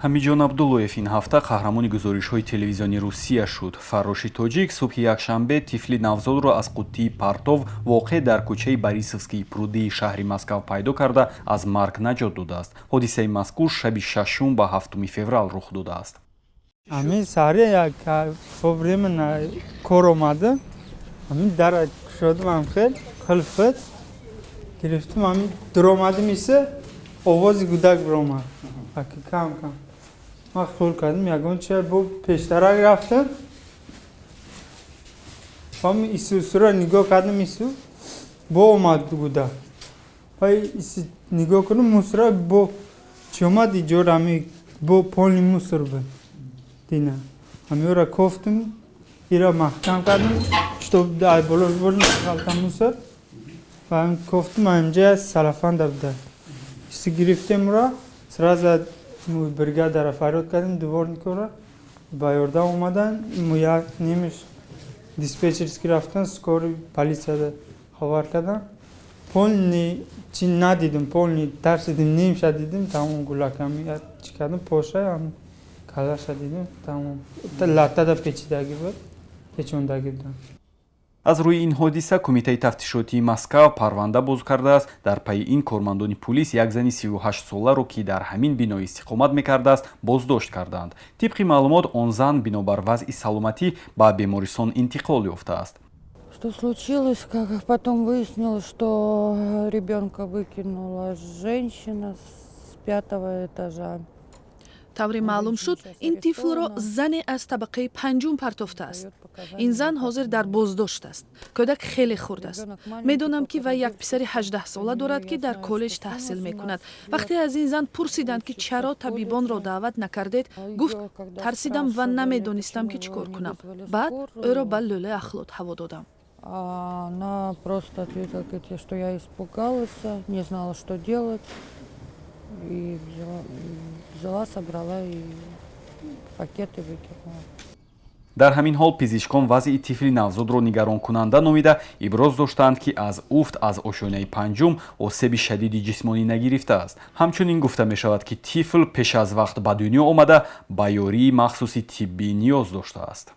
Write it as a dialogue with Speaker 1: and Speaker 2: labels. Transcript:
Speaker 1: Ҳамиҷон Абдуллоев ин ҳафта қаҳрамони гузоришҳои телевизиони Русия шуд. Фарроши тоҷик субҳи якшанбе тифли навзодро аз қуттии партов, воқеъ дар кӯчаи Борисовские Пруды шаҳри Москав, пайдо карда, аз марг наҷот додааст. Ҳодисаи мазкур шаби шашум ба 7 феврал рух додааст.
Speaker 2: Ҳамин саҳре як временно кор омада, ҳамин дара кушодам, ҳам хел қулф гирифтам, ҳамин дуромадим, иса овози гудак биромад кам кам. Ман хиёл кардам, ягон чия бо пештарак рафтам, ҳам исусура нигоҳ кардам, ису бо омад гудак. Иси нигоҳ кунам, мусора бо чи омад, иҷора ҳами бо полный мусор буд. Дина ҳамиёра кофтам, ира маҳкам кардам, чтоб ай боло ғалта мусор ва кофтам, ҳаминҷа салафанда буда. Иси гирифтем ура, сразу бригадара фарёд кардем, дворникора ба ёрдам омадан, як нимиш диспетчерский рафтан, скорый, полисияда хабар кардан. Полный чи надидим, полный тарсидим, нимша дидим, тамом. Гулаками чи кардам, поша калаша дидим, тамом. Латтада печидагӣ буд, печондагӣ будам.
Speaker 1: Аз рӯи ин ҳодиса Кумитаи тафтишотии Москав парванда боз кардааст. Дар пайи ин кормандони пулис як зани 38-соларо, ки дар ҳамин бино истиқомат мекардааст, боздошт карданд. Тибқи маълумот, он зан бинобар вазъи саломатӣ ба бемористон интиқол ёфтааст.
Speaker 3: Что случилось, как потом выяснилось, что ребенка выкинула женщина с пятого этажа.
Speaker 4: Тавре маълум шуд, ин тифлро зане аз табақаи панҷум партофтааст. Ин зан ҳозир дар боздошт аст. Кӯдак хеле хурд аст. Медонам, ки вай як писари 18сола дорад, ки дар коллеҷ таҳсил мекунад. Вақте аз ин зан пурсиданд, ки чаро табибонро даъват накардед, гуфт: «Тарсидам ва намедонистам, ки чӣ кор кунам. Баъд ӯро ба лӯлаи ахлот ҳаво додам».
Speaker 3: Она просто ответила, говорит, что я испугалась, не знала, что делать. И взяла, взяла, собрала и пакет и выкинула.
Speaker 1: Дар ҳамин ҳол пизишкон вазъи тифли навзодро нигаронкунанда номида, иброз доштанд, ки аз уфт аз ошёнаи панҷум осеби шадиди ҷисмонӣ нагирифтааст. Ҳамчунин гуфта мешавад, ки тифл пеш аз вақт ба дунё омада, ба ёрии махсуси тиббӣ ниёз доштааст.